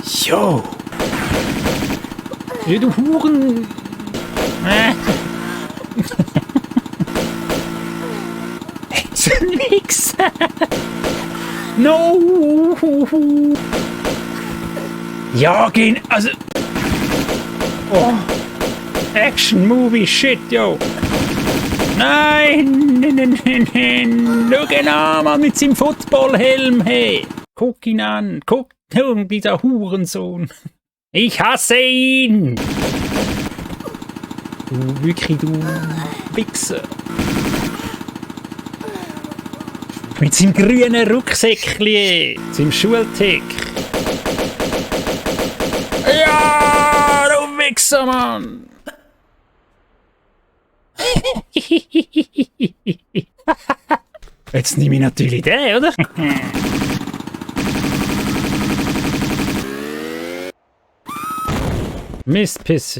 Jo! Ja, du Huren! So ein Wichser! No! Ja, gehen, also... Oh! Action-Movie, shit, yo! Nein! Nein! Schau ihn an, Mann, mit seinem Footballhelm, hey! Guck ihn an! Guck, dieser Hurensohn! Ich hasse ihn! Du, wirklich, du Wichser! Mit seinem grünen Rucksäckchen, seinem Schultick. Ja, du Wichser, Mann! Jetzt nehme ich natürlich den, oder? Mistpisse.